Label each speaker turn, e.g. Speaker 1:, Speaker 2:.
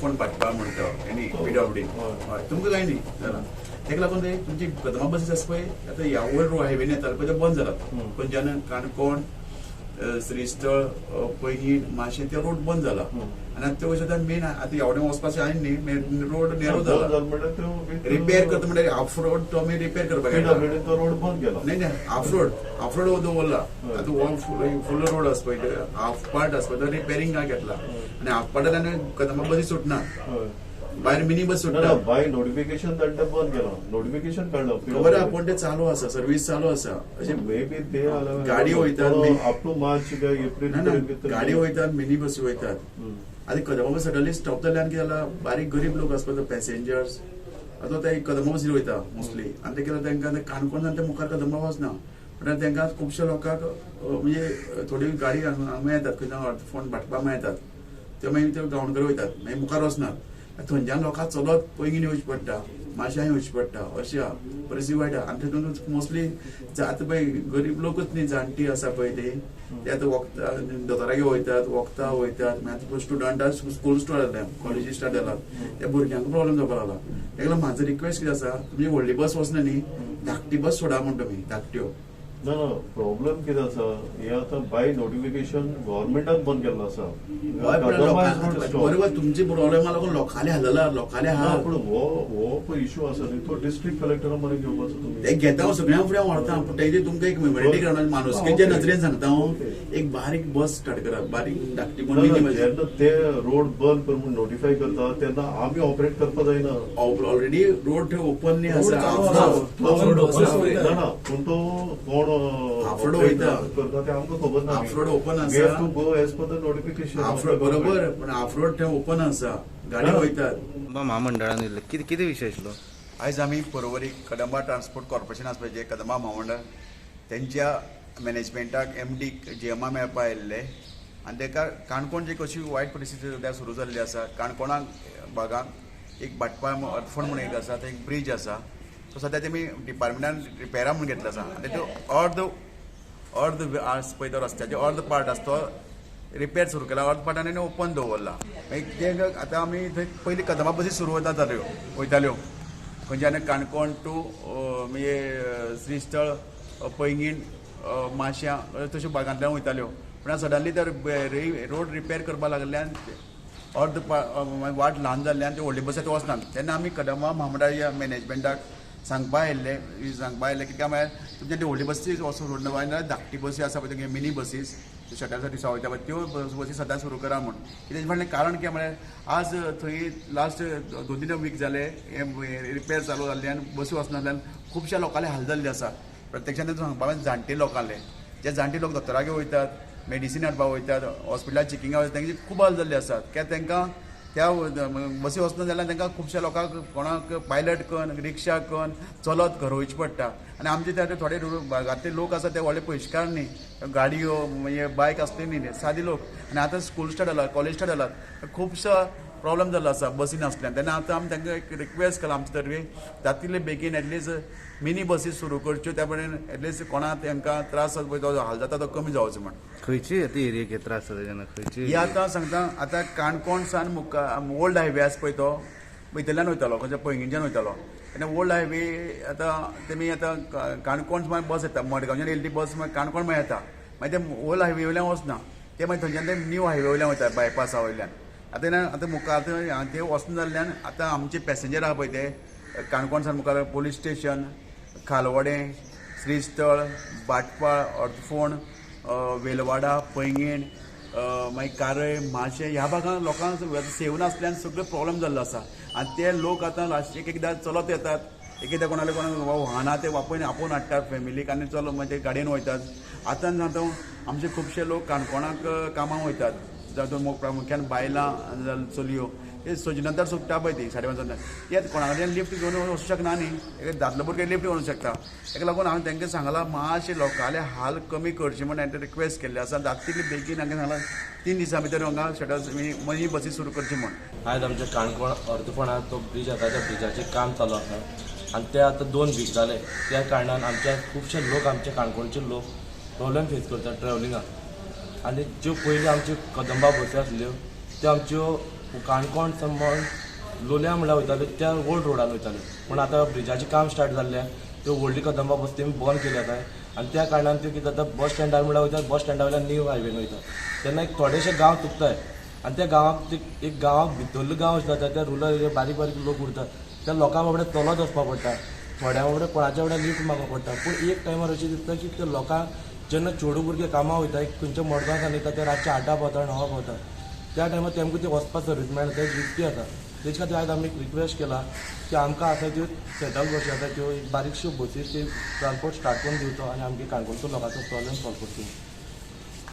Speaker 1: अर्दफोंड भाटपाळ म्हणटा आनी पीडब्ल्यूडी.
Speaker 2: हय.
Speaker 1: हय, तुमकां कांय न्ही जाला. तेका लागून ते तुमची कदंबा बसीस आसा पळय, आतां ह्या ओल्ड रोड हायवेन येताले पळय, ते बंद जालात. खंयच्यान काणकोण, श्रीस्थळ, पैंगीण, माशें ते रोड बंद जाला. आनी आतां त्यो कशें आतां मेन आतां ह्या वटेन वचपाचें आनी न्ही, मेन रोड नॅरो जाला. रिपेर करता म्हणल्यार हाफ रोड तो आमी रिपेर करपाक येता.
Speaker 2: पीडब्ल्यूडीन तो रोड बंद केला.
Speaker 1: नाही नाही, हाफ रोड, हाफ रोड दवरला. आतां हो फुल फुल रोड आसा पळय, हाफ पार्ट आसा पळय, तो रिपेरिंगाक घेतला आनी हाफ पार्टांतल्यान कदंबा बसी सुटना, भायर मिनी बस
Speaker 2: ना.
Speaker 1: सुटना.
Speaker 2: बाय नोटिफिकेशन तांणी बंद केला, नोटिफिकेशन काडलं.
Speaker 1: खबर आहा, पूण ते चालू आसा, सर्वीस चालू आसा अशें.
Speaker 2: मे बी ते
Speaker 1: गाडी वयतात
Speaker 2: अप टू मार्च काय एप्रिल.
Speaker 1: ना ना, गाडी वयतात, मिनी बसी वयतात. आतां कदंबा बस सडनली स्टॉप जाल्ल्यान कितें जाला, बारीक गरीब लोक आसता पॅसेंजर्स, आतां ते कदंबा बसीर वयता मोस्टली. आनी ते कितें तांकां काणकोण ते मुखार कदंबा वचना म्हणल्यार तांकां खुबश्या लोकांक म्हणजे थोडी गाडी हांगा मेळटात, खंय अर्दफोंड भाटपा मेळटात, त्यो मागीर त्यो गांवणकर वयतात, मागीर मुखार वचनात. थंयच्यान लोकांक चलत पैंगीण येवचें पडटा, माश्यां येवचें पडटा, अशें आहा परिस्थिती वायट आहा. आनी तितून मोस्टली जाता पळय गरीब लोकूच न्ही, जाणटी आसा पळय ती, ते आतां वखदां दोतोरागेर वयतात, वखदां वयतात. मागीर आतां स्टुडंटां स्कूल स्टार्ट जाल्या, कॉलेजी स्टार्ट जाला, त्या भुरग्यांक प्रॉब्लेम जावपाक लागला. तेका लागून म्हाजो रिक्वेस्ट कितें आसा, तुमची व्हडली बस वचना न्ही, धाकटी बस सोडा म्हण तुमी धाकट्यो.
Speaker 2: ना ना, प्रॉब्लेम कितें आसा, हे आतां बाय नोटिफिकेशन गव्हर्मेंटान बंद केल्लो आसा.
Speaker 1: हय, पण बरोबर तुमचे प्रॉब्लेमा लागून लोकांले हालला, लोकांले हाल.
Speaker 2: पूण हो हो पळय इशू आसा न्ही, तो डिस्ट्रिक्ट कलेक्टरा मरेन घेवपाचो तुमी.
Speaker 1: ते घेता हांव, सगळ्यां फुडें व्हरता, पूण तेजे तुमकां एक मेमोरेटी ग्रावंडार माणुसकेच्या नजरेन सांगता हांव, एक बारीक बस स्टार्ट करात, बारीक धाकटी
Speaker 2: ना,
Speaker 1: मिनी
Speaker 2: ना,
Speaker 1: बस.
Speaker 2: जेन्ना ते रोड बंद कर म्हूण नोटिफाय करता तेन्ना आमी ऑपरेट करपा जायना.
Speaker 1: ऑलरेडी रोड थंय ओपन न्ही आसा.
Speaker 3: चालू आसा.
Speaker 2: तो
Speaker 3: रोड open आसा.
Speaker 2: ना ना, पूण तो कोण
Speaker 1: हाफ रोड वयता.
Speaker 2: करता ते आमकां खबर ना.
Speaker 1: हाफ रोड open आसा.
Speaker 2: We have to go as per the notification.
Speaker 1: Half road बरोबर, पण हाफ रोड थंय ओपन आसा, गाडी वयतात.
Speaker 4: कदंबा म्हामंडळान येयल्ले, कितें कितें विशय आशिल्लो?
Speaker 1: आयज आमी पर्वरी कदंबा ट्रान्सपोर्ट कॉर्पोरेशन आसा पळय, जे कदंबा म्हामंडळ, तेंच्या मॅनेजमेंटाक एमडी जीएमा मेळपा आयिल्ले. आनी तेका काणकोण जी कशी वायट परिस्थिती सद्या सुरू जाल्ली आसा, काणकोणाक भागांत एक भाटपाळ अर्दफोंड म्हणून एक आसा, थंय एक ब्रीज आसा, तो सद्या तेमी डिपार्टमेंटान रिपेरा म्हूण घेतला आसा. आनी तो अर्द अर्द आस पळय, तो रस्त्याचे अर्द पार्ट आसा तो रिपेर सुरू केला, अर्द पार्ट आनी ओपन दवरला. मागीर ते आतां आमी थंय पयलीं कदंबा बसी सुरू वताल्यो वयताल्यो खंयच्यान काणकोण टू म्हणजे श्रीस्थळ, पैंगीण, माश्यां तश्यो भागांतल्यान वयताल्यो. पूण सडनली तर रोड रिपेर करपाक लागल्यान अर्द वाट ल्हान जाल्ल्यान त्यो व्हडली बसी वचनात. तेन्ना आमी कदंबा म्हामंडळाच्या मॅनेजमेंटाक सांगपा आयिल्ले, सांगपा आयिल्ले कित्याक म्हळ्यार तुमच्या त्यो व्हडली बसी वचून सोडना जाल्यार धाकटी बसी आसा पळय, तुमगे मिनी बसीस शटल दिसा वयता पळय, त्यो बसी सदां सुरू करा म्हूण. कित्याक फाटलें कारण कितें म्हळ्यार आज थंय लास्ट 2-3 वीक जाले हे रिपेर चालू जाल्ल्यान बसी वचनासल्यान खुबश्या लोकांले हाल जाल्ले आसा. प्रत्यक्षान तें सांगपा म्हणजे जाणटे लोकांले, जे जाणटे लोक दोतोरागेर वयतात, मेडिसीन हाडपाक वयतात, हॉस्पिटलान चॅकिंगाक वयतात, तेंची खूब हाल जाल्ले आसात. कित्याक तांकां त्या बसी वचना जाल्यार तांकां खुबश्या लोकांक कोणाक पायलट कन्न, रिक्षा कन्न चलत घर वयचें पडटा. आनी आमचे ते थोडे भागांतले लोक आसा ते व्हडले पयशेकार न्ही, गाडयो म्हणजे बायक आसले न्ही, सादे लोक. आनी आतां स्कूल स्टार्ट जाला, कॉलेज स्टार्ट जाला, खुबसो प्रॉब्लम जाल्लो आसा बसी नासल्यान. तेन्ना आतां आमी तांकां एक रिक्वेस्ट केला आमचे तर्फे, जाता तितले बेगीन एटलिस्ट मिनी बसी सुरू करच्यो, त्या प्रमाणे एटलिस्ट कोणाक तांकां त्रास जाता पळय, तो हाल जाता तो कमी जावचो म्हण.
Speaker 4: खंयची आतां एरियेक हे त्रास जाता तेन्ना खंयची?
Speaker 1: ही आतां सांगता, आतां काणकोण सान मुखार ओल्ड हायवे आसा पळय, तो भितरल्यान वयतालो, खंयच्या पैंगीणच्यान वयतालो. तेन्ना ओल्ड हायवे आतां तेमी आतां काणकोण मागीर बस येता, मडगांवच्यान येयल्ली बस मागीर काणकोण मागीर येता, मागीर ते ओल्ड हायवे वयल्यान वचना, ते मागीर थंयच्यान ते न्यू हायवे वयल्यान वयता, बायपासा वयल्यान. आतां ना, आतां मुखार आतां ते वचना जाल्ल्यान आतां आमचे पॅसेंजर आहा पळय ते काणकोण सान मुखार पोलीस स्टेशन, खालवडें, श्रीस्थळ, भाटपाळ, अर्दफोंड, वेलवाडा, पैंगीण, मागीर कारय, माशें ह्या भागांत लोकांक सेव नासल्यान सगळे प्रॉब्लम जाल्लो आसा. आनी ते लोक आतां लास्ट एक एकदां चलत येतात, एक एकदां कोणाले कोणाक वाहनां ते आपोवन हाडटात फॅमिलीक आनी चल म्हणजे गाडयेन वयतात. आतां सांगता आमचे खुबशे लोक काणकोणाक कामाक वयतात, जातूंत प्रामुख्यान बायलां, चलयो, ते सजी नंतर सुट्टा पळय ती 5:30 नंतर, ते कोणा कडेन लिफ्ट घेवन वचूंक शकना न्ही, एक दादलो भुरगें लिफ्ट घेवन शकता. ताका लागून हांवें तांकां सांगलां मातशें लोकांले हाल कमी करचे म्हूण हांवें रिक्वेस्ट केल्ली आसा. जाता तितले बेगीन हांकां सांगलां 3 दिसां भितर हांगा शटल्स मनी बसी सुरू करची म्हूण.
Speaker 5: आयज आमच्या काणकोण अर्दफोंडा तो ब्रीज आसा, त्या ब्रिजाचें काम चालू आसा आनी ते आतां 2 वीक जाले. त्या कारणान आमच्या खुबशे लोक, आमच्या काणकोणचे लोक प्रॉब्लेम फेस करतात ट्रॅव्हलिंगाक. आनी ज्यो पयलीं आमच्यो कदंबा बसी आसल्यो त्यो आमच्यो काणकोण समज लोलयां म्हणल्यार वयताल्यो त्या ओल्ड रोडान वयताल्यो, पूण आतां ब्रिजाचें काम स्टार्ट जाल्ल्यान त्यो व्हडली कदंबा बस तेमी बंद केली आतां आनी त्या कारणान त्यो कितें जाता, बस स्टँडार म्हणल्यार वयता, बस स्टँडा वयल्यान न्यू हायवेन वयता, तेन्ना एक थोडेशे गांव चुकताय आनी त्या गांवाक एक गांवाक भितरलो गांव अशें जाता, त्या रुरल एरिया बारीक बारीक लोक उरता, त्या लोकां बाबडे चलत वचपा पडटा, थोड्या बाबडे कोणाच्या बाबड्या लिफ्ट मागपा पडटा. पूण एक टायमार अशें दिसता की त्या लोकांक जेन्ना चेडूं भुरगे कामां वयता, एक खंयच्या मडगांव सावन येता ते रातचे 8 पावता 9 पावता, त्या टायमार तेमकां ते वचपा सर्वीस मेळना, ते रिस्की आसा. तेज खातीर आयज आमी रिक्वेस्ट केला की आमकां आतां त्यो सेटल बसी आसा त्यो एक बारीकश्यो बसी ते ट्रान्सपोर्ट स्टार्ट करून दिवचो आनी आमगे काणकोणचो लोकांचो प्रॉब्लेम सॉल्व करचो.